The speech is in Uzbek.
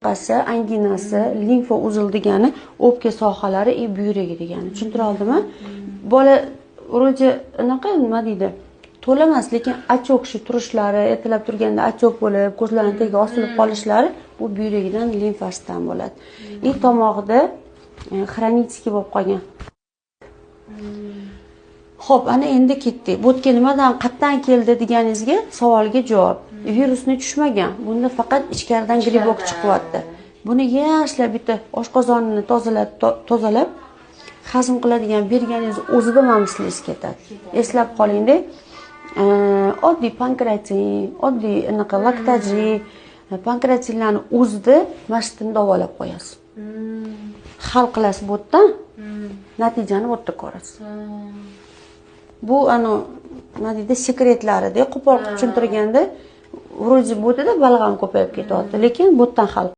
Yoqasi, anginasi, limfa узел degani o'pka sohalari и buyragi degani. Tushuntira oldimmi? Bola вроде anaqa, nima deydi, to'la emas, lekin отек, shu turishlari, ertalab turganda отек bo'lib, ko'zlarini tagiga osilib qolishlari bu buyragidan, limfasidan bo'ladi. И tomog'ida хронический bo'lib qolgan. Xo'p, ana endi ketdik. Bu yerga nimadan, qayerdan keldi deganingizga savolga javob. Virusni tushmagan. Bunda faqat ichkaridan грибок chiqyapti. Buni yaxshilab bitta oshqozonini tozalab, tozalab, hazm qiladigan berganingiz o'zida mana sliz ketadi. Eslab qolingda, oddiy pankreatin, oddiy anaqa laktaji, pankreatinlarni o'zida mana shu yerdan davolab qo'yasiz. Hal qilasiz bu yerdan, natijani bu yerda ko'rasiz. Bu anu, nima deydi, sekretlarida qo'pol qilib tushuntirganda, вроде bu yerda balg'am ko'payib ketyapti, lekin bu yerdan hal.